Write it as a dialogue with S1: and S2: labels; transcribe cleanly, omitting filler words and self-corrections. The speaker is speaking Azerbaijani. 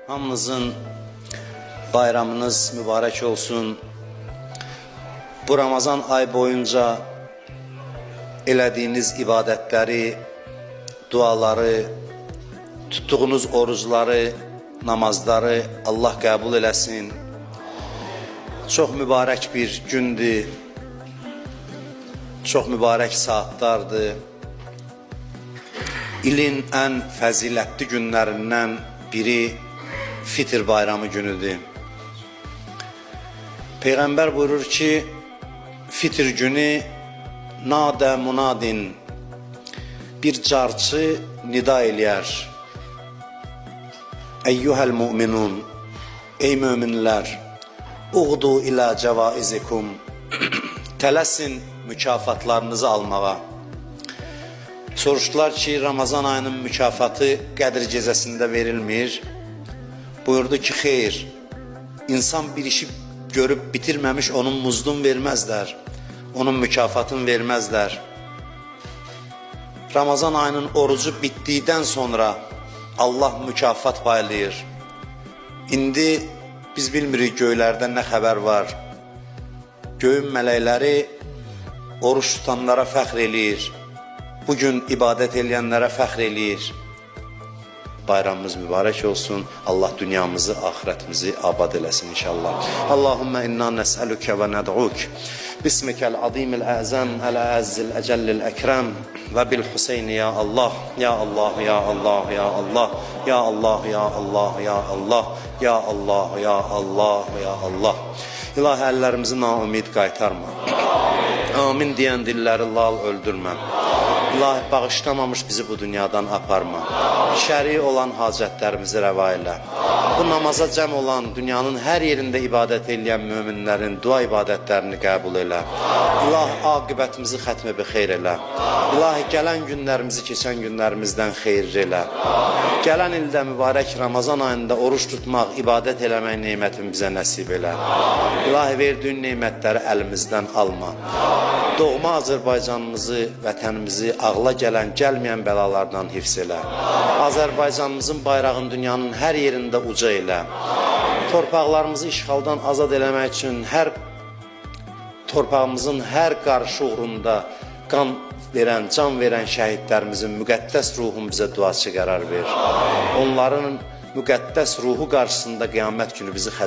S1: Hamınızın bayramınız mübarək olsun. Bu Ramazan ay boyunca elədiyiniz ibadətləri, duaları, tutduğunuz orucları, namazları Allah qəbul eləsin. Çox mübarək bir gündür. Çox mübarək saatlardır. İlin ən fəzilətli günlərindən biri Fitr bayramı günüdür. Peyğəmbər buyurur ki, Fitr günü nadə munadin bir carçı nida eləyər. Eyyuhəl müminun, ey möminlər, uğdu ilə cəvaizikum, tələsin mükafatlarınızı almağa. Soruşdular ki, Ramazan ayının mükafatı Qədr gecəsində verilmir. Buyurdu ki, xeyr, insan bir işi görüb bitirməmiş onun muzdunu verməzlər, onun mükafatını verməzlər. Ramazan ayının orucu bitdikdən sonra Allah mükafat paylayır. İndi biz bilmirik göylərdə nə xəbər var. Göyün mələkləri oruç tutanlara fəxr eləyir. Bugün ibadət eləyənlərə fəxr eləyir. Bayramımız mübarək olsun. Allah dünyamızı, axirətimizi abad eləsin inşallah. Allahumma inna nəsəluke və nəd'uk. Bismikel azimil əzəm, əl-əzzil əcəllil əkrəm və bil Hüseyn ya Allah, ya Allah, ya Allah, ya Allah, ya Allah, ya Allah, ya Allah, ya Allah, ya Allah, ya Allah. İlahi əllərimizi naümid qaytarma. Amin deyən dilləri lal öldürmə. İlahi bağışlamamış bizi bu dünyadan aparma. Şəri olan hacətlərimizi rəva elə. Bu namaza cəm olan dünyanın hər yerində ibadət eləyən möminlərin dua ibadətlərini qəbul elə. İlahi aqibətimizi xətmi bi xeyr elə. İlahi gələn günlərimizi keçən günlərimizdən xeyirli elə. Gələn ildə mübarək Ramazan ayında oruç tutmaq, ibadət eləmək nemətini bizə nəsib elə. İlahi verdiyin nemətləri əlimizdən alma. Doğma Azərbaycanımızı, vətənimizi ağla gələn, gəlməyən bəlalardan hifz elə. Azərbaycanımızın bayrağını dünyanın hər yerində uca elə. Torpaqlarımızı işğaldan azad eləmək üçün hər torpağımızın hər qarışı uğrunda qan verən, can verən şəhidlərimizin müqəddəs ruhunu bizə duaçı qərar ver. Onların müqəddəs ruhu qarşısında qiyamət günü bizi xəcalət